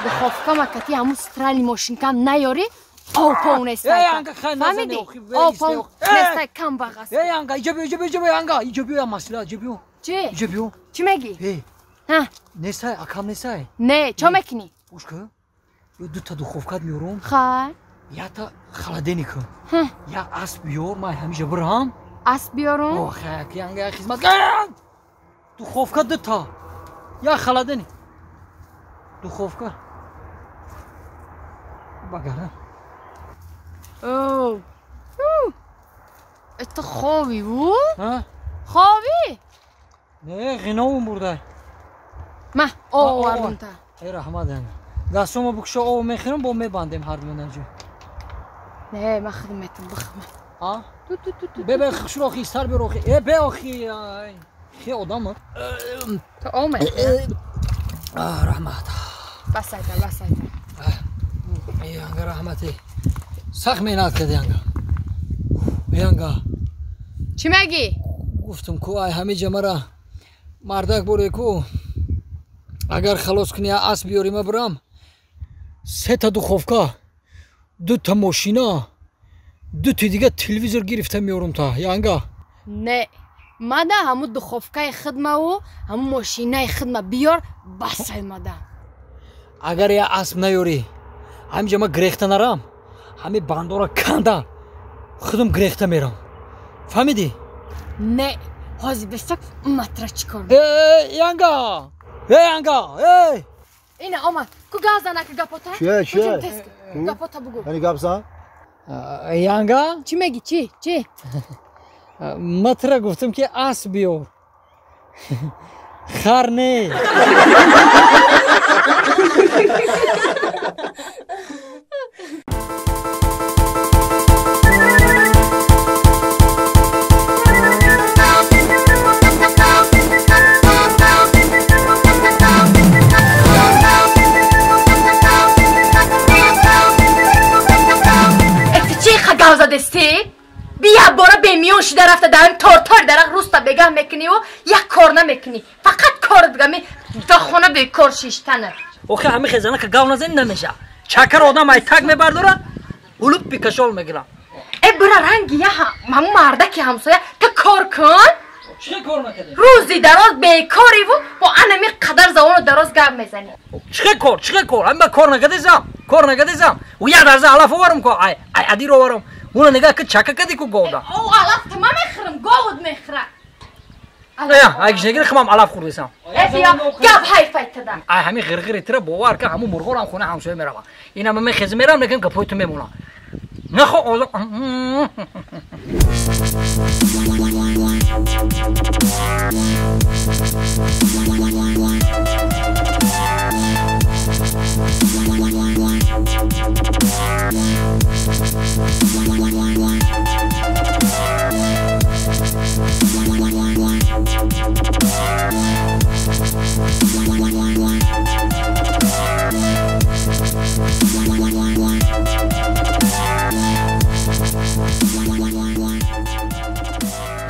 Духовка макати ҳамун страли мошинкам наёрӣ, об пов нестай. Эй, янга хай назани, охи. Об пов нестай, кам вағас. Эй, янга, иҷа биё, иҷа биё, иҷа биё, янга, иҷа биё, я масъала, иҷа биё. Чӣ? Иҷа биё. Чӣ мегӣ? Эй. Ҳа. Нестай, акам нестай. Не, чо мекунӣ? Гӯш кун. Ё дута духовкат меёрум. Хай. Ята холодильник. Я асп биёр, ман ҳамиҷа бирам. Асп биёрум? Ох, янга, я хизмат. Духовка дута. Я холодильник. Духовка. Багара. О. Это хови, у? А? Хови? Не, ғиновум бурдай. Ма, овардум та. Эй, раҳмат янга. Дастумо бикушо об мехӯрем, бо мебандем ҳар дунаҷо. Не, ма худам метам бихӯрам. А? Ту ту ту ту. Бе бе хушро охи, сар биёр охи. Э, бе охи. Хе одам. То об мехӯрам. А, раҳмат. Басайта, басайта. Эй, янга раҳмати. Сахт меҳнат карди янга. Янга. Чӣ мегӣ? Гуфтам ку ай ҳамиҷа мара мардак боре ку агар халос кунӣ асп биёрӣ ма бирам. Сета духовка, дута мошина, дути дига телевизор гирифта меёрум та янга. Не, мада ҳамун духовкаи хидмаву ҳамун мошинаи хидма биёр, басай мада. Агар я асп наёрӣ, ҳамиҷа ма гирехта нарам, ҳами бандора канда худам гирехта мерам. Фаҳмидӣ? Не, Ҳозир бестак матра чӣ кор. Э, янга! Э, янга! Э! Ина омад. Ку гап зан ака гапота? Чие, чие? Гапота бугу. Яъне гап зан? Янга? Чӣ мегӣ, чӣ? Чӣ? Матра гуфтам ки асп биёр. Хар не. Гап задестӣ? Бия бора бемиён шида рафта дар тортор дарах руста бегаҳ мекуниву як кор намекунӣ. Фақат кор дигами да хона бекор шиштана. Охи ҳами хезана ка гав назани намеша. Чакар одам ай так мебардора, улуп бикашол мегирам. Э бира ранги я ҳамун мардаки ҳамсоя та кор кун. Чӣ кор накардӣ? Рӯзи дароз бекориву бо анами қадар завону дароз гап мезанӣ. Чӣ кор? Чӣ кор? Ҳама кор накардесам. Кор накардесам. У як дарза алаф оварам ко ай ай адир оварам. Уна нигоҳ ки чака кади ку говда. О алаф тама мехӯрам, говд мехӯра. Ая, ай гишнагир химам алаф хӯрдесам. Э бия гап ҳайфай тада. Ай ҳами ғирғири тира бовар ка ҳамун мурғорам хона ҳамсоя мерава. Ина ма мехез мерам, лекин гапои ту мемона. Нахо озо.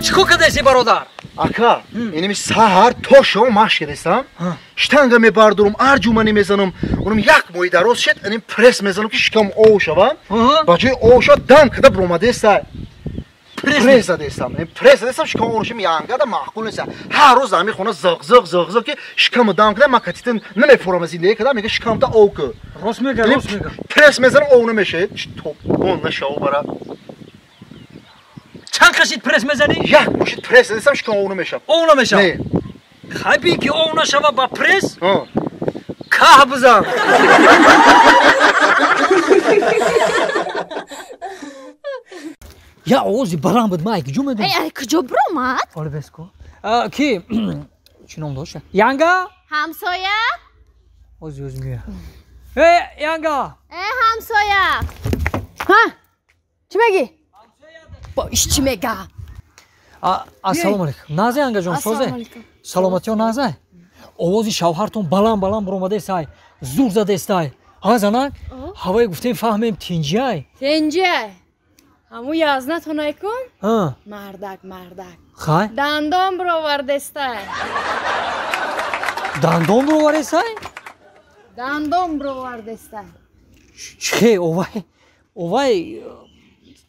Чӣ кардеси бародар? Ака, инами саҳар то шом машқ кардесам, штанга мебардорам, арҷуманӣ мезанам, онам як моҳи дароз шед, инам пресс мезанам ки шикам ов шавам. Ба ҷои ов шава дам када биромадеса. Пресс задесам, пресс задесам шикам ов шам янгада маъқул нест. Ҳар рӯз ами хона зиқ зиқ зиқ зиқ ки шикаму дам када ман катитан намефурам зиндагӣ када мега шикамта ов ку. Рост мега, рост мега. Пресс мезанам ов намешавад. Топ, он нашав бара. Чанд қашид пресс мезанӣ? Як мошид пресс задесам шикам ов намешавад. Ов намешавад? Не. Хайби ки ов нашава ба пресс? Каҳ бизан. Я овози баланд буд, ман ай куҷо медонам? Ай куҷо биромад? Оли бес ку. Ки чӣ ном дошт? Янга? Ҳамсоя? Ози ози мея. Э, янга! Э, ҳамсоя! Ҳа? Чӣ мегӣ? Бо иш чӣ мега? Ассалому алайкум. Наза янгаҷон, созе? Саломатиё наза? Овози шавҳартон баланд баланд биромадесай, зур задестай. Ҳа занак? Ҳавое гуфтем фаҳмем тинҷиай. Тинҷиай. Ҳаму язнатонай кун? Мардак, мардак. Хай? Дандон бировардестай. Дандон бировардестай? Дандон бировардестай. Чӣ овай? Овай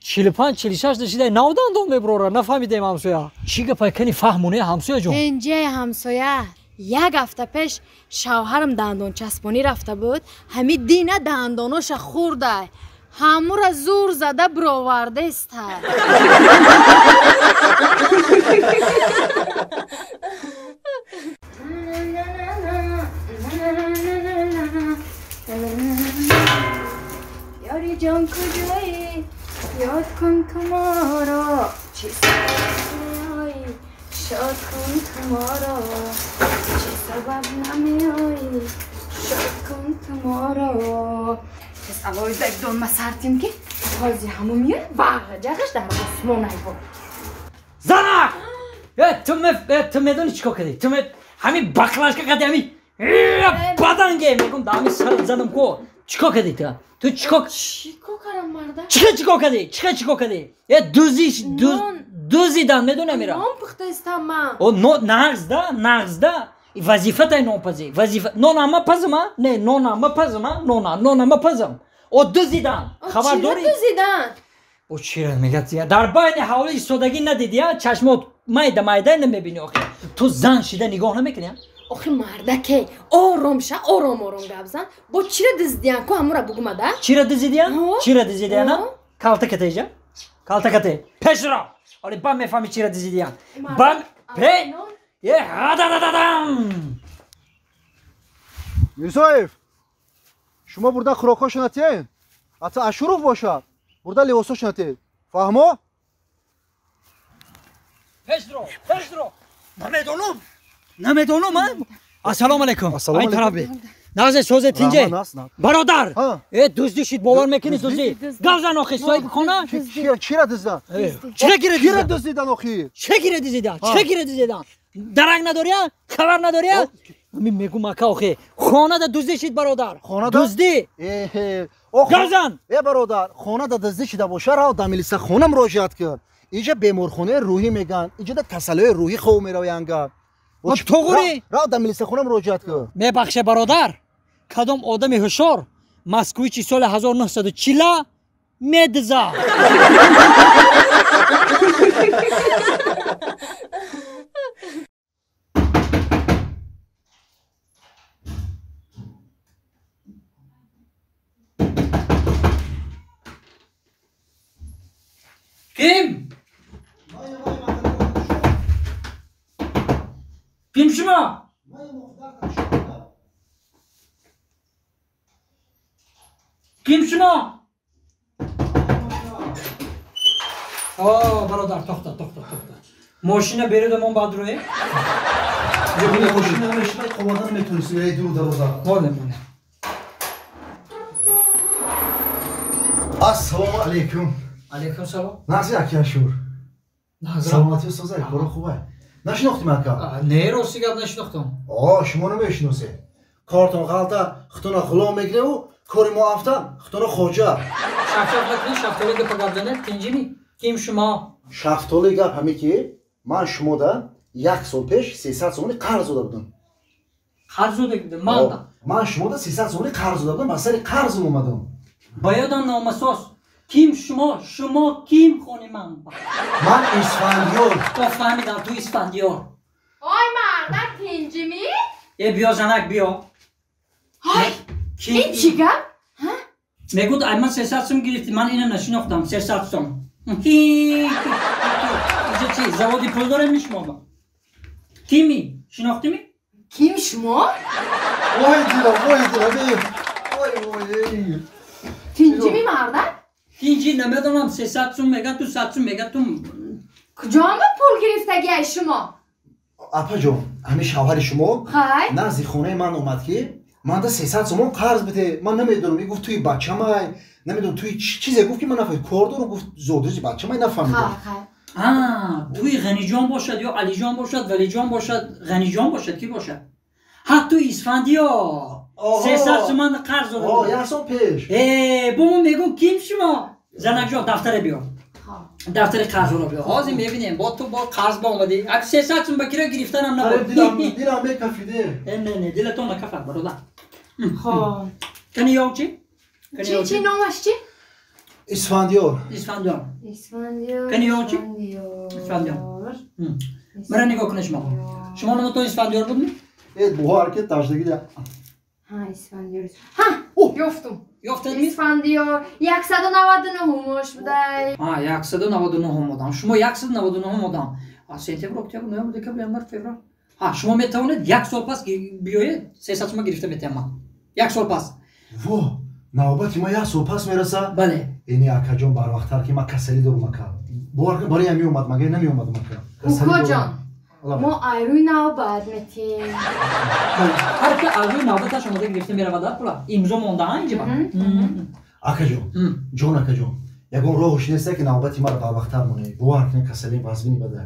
45-46 дашидай нав дандон мебирора, нафаҳмидем ҳамсоя. Чӣ гапай кани фаҳмоне ҳамсоя ҷон? Тинҷиай ҳамсоя. Як ҳафта пеш шавҳарам дандончаспонӣ рафта буд, ҳами дина дандоноша хӯрдай. Ҳамура зур зада бировардестай. Ёри ҷон куҷоӣ? Ёд кун ту моро, чӣ сабаб меоӣ? Шод кун ту моро, чӣ сабаб намеоӣ? Шод кун ту моро. Пас алоҳида донма сартим ки ҳозир ҳамун меояд вағ ҷағаш дар осмон айбо. Занак! Ту медонӣ чӣ кор кардӣ? Ту ҳамин баклажка кардӣ, ҳамин баданге мегум да ҳамин сарат занам ко. Чӣ кор кардӣ ту? Ту чӣ кор кардам марда? Чӣ кор кардӣ? Чӣ кор кардӣ? Э дузи дузидан медонӣ амира? Нон пухтаистам ман. О нағзда, нағзда. Вазифатай нонпазӣ. Вазифа нон ама пазма? Не, нон ама пазма? Нона, нон ама пазам. О дузидан. Хабар дорӣ? Дузидан. О чира мегӯяд? Дар байни ҳавлӣ истодагӣ надидӣ, а? Чашмот майда майда намебинӣ охи. Ту зан шида нигоҳ намекунӣ, а? Охи мардаке, ором ша, ором ором гап зан. Бо чира дуздиян ку ҳамура бугумада? Чира дуздиян? Чира дуздиян, а? Калта кате иҷа? Калта кате. Пешро. Оли бам мефаҳми чира дуздиян. Бам Пе! Е, ха-да-да-да-дам! Мирзоев, шумо бурда хӯрокҳошона тиен? Ата Ашуров бошад, бурда либосҳошона тиен. Фаҳмо? Пешро, пешро. Намедонам. Намедонам, а? Ассалому алайкум. Ай тараф. Назе созе тинҷе. Бародар. Э, дуздӣ шид, бовар мекунӣ дуздӣ? Гавзан охи, соҳиби хона? Чира дуздан? Чира гире Кира дуздидан охи? Ча гире дузидан? Ча гире дузидан? Дарак надорӣ, хабар надорӣ? Ами мегум ака охи, хона да дуздӣ шид бародар. Хона да? Дуздӣ. Гавзан. Э бародар, хона да дуздӣ шида боша, рав да милиса хона муроҷиат кун. Иҷа беморхонаи рӯҳӣ меган, иҷа да касалиҳои рӯҳӣ хов меравянд. Туғри? Рав да милиса хона муроҷиат кун. Мебахше бародар. Кадом одами ҳушёр Москвичи соли 1940 медза. Ким? Ким шумо? Ким шумо? О, бародар, тохта, тохта, тохта. Мошина бередамон баъд рӯе? Мошина мешина қовадан метонисти, эй дур дароза. Моне, моне. Ассалому алайкум. Алайкум салом. Нағзи аки Ашур. Саломатӣ созай, коро хубай. Нашинохтим ака? Не, рости гап нашинохтам. О, шумо намешиносед. Кортон ғалта, хутона ғулом мегиреву, кори мо афта, хутона хоҷа. Шафшаф накунӣ, шафтоли гапа гап занед, тинҷими? Ким шумо? Шафтоли гап ҳаме ки ман шумода як сол пеш 300 сомонӣ қарз дода будам. Қарз дода будам? Ман да? Ман шумода 300 сомонӣ қарз дода будам, ба сари қарзм омадам. Ба ёдам номасоз. Ким шумо? Шумо ким хони ман? Ман Исфандиёр. То фаҳмидам, ту Исфандиёр. Ой мардак, тинҷими? Э, биё занак, биё. Ой, ин чӣ гап? Мегӯд, ай ман 300 сом гирифтӣ, ман ина нашинохтам, 300 сом. Иҷа чи, заводи пул дорем шумо? Кими? Шинохтими? Ким шумо? Ой дилам, ой дилам, ой, ой. Тинҷими мардак? Тинҷи намедонам, 300 сом меган, ту 100 сом меган, ту Куҷома пул гирифтагиай шумо? Апаҷон, ҳамин шавҳари шумо назди хонаи ман омад ки ман да 300 сомон қарз бите. Ман намедонам, и гуфт туи бачамай, намедонам туи чизе гуфт ки ман нафаҳмидам. Кор дорам, гуфт зодрӯзи бачамай, нафаҳмидам. Туи Ғаниҷон бошад ё Алиҷон бошад, Валиҷон бошад, Ғаниҷон бошад, ки бошад? Ҳа, ту Исфандиёр. 300 сомон қарз дода. О, як сол пеш. Э, бо мо мегӯм ким шумо? Занакҷон, дафтаре биёр. Дафтари қарзро биёр. Ҳозир мебинем, бо ту бо қарз ба омадӣ. Ак 300 сом ба киро гирифтанам набуд. Дилам мекафиде. Э, не, не, дилатон накафад, бародар. Хо. Кани ёв чи? Чи чи номаш чи? Исфандиёр. Исфандиёр. Исфандиёр. Кани ёв чи? Исфандиёр. Мара нигоҳ кунед шумо. Шумо номатон Исфандиёр будми? Э, бовар ки таждагида. Ҳа, Исфандиёр. Ҳа, ёфтум. Ёфтадми? Исфандиёр 199 мош будай. Ҳа, 199 одам. Шумо 199 одам. Сентябр, октябр, ноябр, декабр, январ, феврал. Ҳа, шумо метавонед як сол пас биёед, 300 сома гирифта метиҳам ман. Як сол пас. Во, навбати ма як сол пас мераса? Бале. Эни акаҷон, барвақттар ки ман касалӣ дорум ака. Бовар кун, барои меомад, магар намеомадам ака. Укоҷон, мо айрӯи навбат метиҳем. Ҳар ки айрӯи навбаташ омода гирифта меравад пула. Имзо монда инҷа ба. Акаҷон, ҷон акаҷон, ягон роҳш неста ки навбати маро барвақттар монед. Бовар кунед, касалии вазмини бада.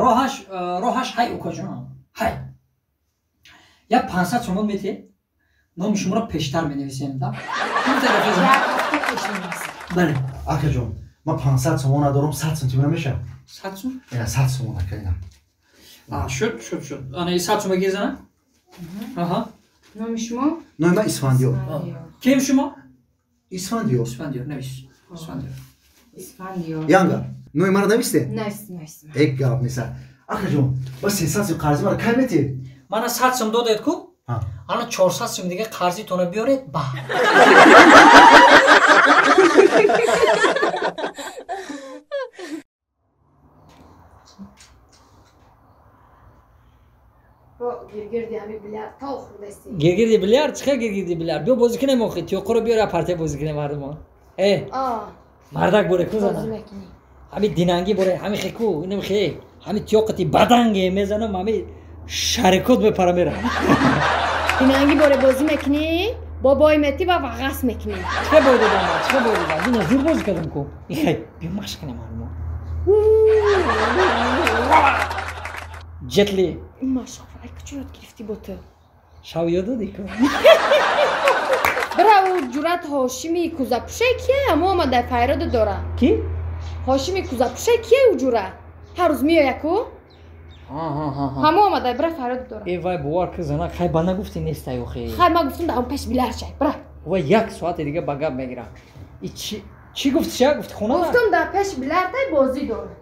Роҳаш, роҳаш ҳай укоҷон, ҳай. Як 500 сомон метиҳед, номи шуморо пештар менависем, да? Бале. Акаҷон, ман 500 сомон надорам, 100 сом тимона мешавад? 100 сом? Ина 100 сомон ака, ина. Шуд, шуд, шуд. Ана 100 сом гир зана? Аҳа. Номи шумо? Номи ман Исфандиёр. Ким шумо? Исфандиёр. Исфандиёр, навис. Исфандиёр. Исфандиёр. Янга, номи маро нависте? Навис, навис. Э, гап неста. Акаҷон, ба 300 сом қарзи маро кай метиҳед? Мана 100 сом додед ку? Ана 400 сом дига қарзитонро биёред ба. Гиргирди ҳами билярд то хӯрдасти. Гиргирди билярд? Чӣ хел гиргирди билярд? Биё бозӣ кунем охи, тиёққоро биёр я партия бозӣ кунем мардумон. Э. Мардак боре ку зана. Ҳами динангӣ боре, ҳами хеку, инам хе. Ҳами тиёқати баданге мезанам, ҳами шарикот мепара мера. Динангӣ боре бозӣ мекунӣ? Бобой мети ва вағас мекунӣ. Чӣ бой додам? Чӣ бой додам? Дина зур бозӣ кардам ку. Ихай, биё машқ кунем мардумон. Ҷетли. Машқ ай куҷо ёд гирифтӣ бо ту? Шав ёд додӣ ку. Бира ӯ ҷурат Ҳошими кӯзапӯше кие? Ҳамо омада файроду дора. Ки? Ҳошими кӯзапӯше кие ӯ ҷура? Ҳар рӯз меоя ку? Ҳамо омада бира файроду дора. Э вай бовар ки зана хай ба нагуфтӣ нестай охи. Хай ман гуфтам дар он пеш билар шай. Бира. Вай як соати дига ба гап мегирам. И чӣ гуфти ша? Гуфти хона? Гуфтам дар пеш билартай бозӣ дора.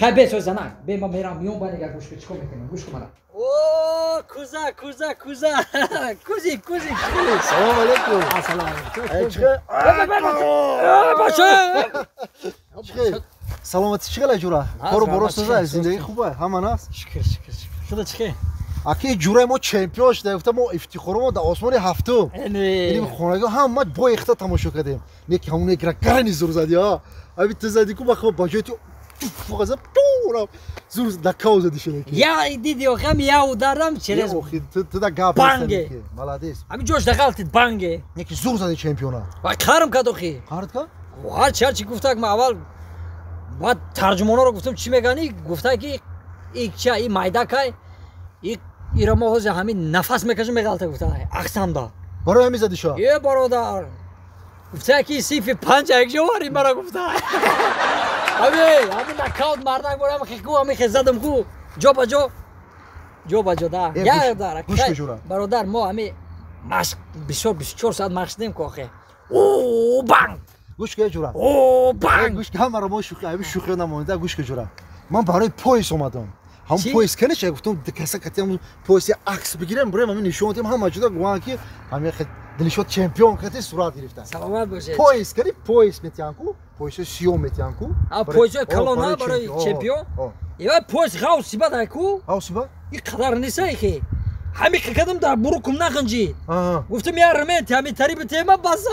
Хай бе соз занак. Бе ман мерам миён ба дига гӯш кун чикор мекунем? Гӯш кун мана. О, куза, куза, куза. Кузи, кузи. Салом алейкум. Ассалому алейкум. Эй, чӣ? Бача! Чӣ? Саломатӣ чӣ хела ҷура? Кору боро соза, зиндагӣ хуба, ҳама наст? Шукр, шукр, шукр. Худо чӣ хел? Аки ҷураи мо чемпион шуда, гуфта мо ифтихоромо дар осмони ҳафтум. Иним хонагиҳо ҳама бо ихта тамошо кардем. Не ки ҳамон экра гарани зур зади, а? Аби ту зади ку бахо ба ҷои ту фуғаза ту зур нокаут зади шуда ки. Я диди охам я ударам через охи ту да гап банге. Молодец. Ами ҷош дағалтид банге. Не ки зур зади чемпиона. Ва қарм кад охи. Қард кад? Ҳарчи ҳарчи гуфтак ма аввал баъд тарҷумоноро гуфтам чӣ мегани? Гуфта ки и ча и майдакай и ира мо ҳозир ҳамин нафас мекашем меғалта гуфта ақсамда. Барои ҳамин зади шо? Е бародар. Гуфта ки синфи панҷ якҷовари мара гуфта. Ами ҳамин нокаут мардак борам хеку ҳамин хе задам ку ҷо ба ҷо ҷо ба ҷо да. Я дар. Бародар мо ҳамин машқ бисёр 24 соат машқ дем ку охе. О банг. Гӯш кун ҷура. О банг. Гӯш кун ҳамаро мо шӯхӣ ҳамин шӯхиё намонда гӯш кун ҷура. Ман барои пояс омадам. Ҳам пояс каниша гуфтам каса катиам пояс акс бигирем бурем ҳамин нишон дем ҳама ҷуда гуфтан ки ҳамин Дилшод чемпион кати сурат гирифта. Саломат бошед. Пояс кани пояс метиҳан ку, пояси сиём метиҳан ку. А пояси калон на барои чемпион? Ива пояс ғавсиба дай ку? Ғавсиба? И қадар несай ки. Ҳами қикадам дар бурукум нағинҷид. Гуфтам я ремент ҳами тариби тема база.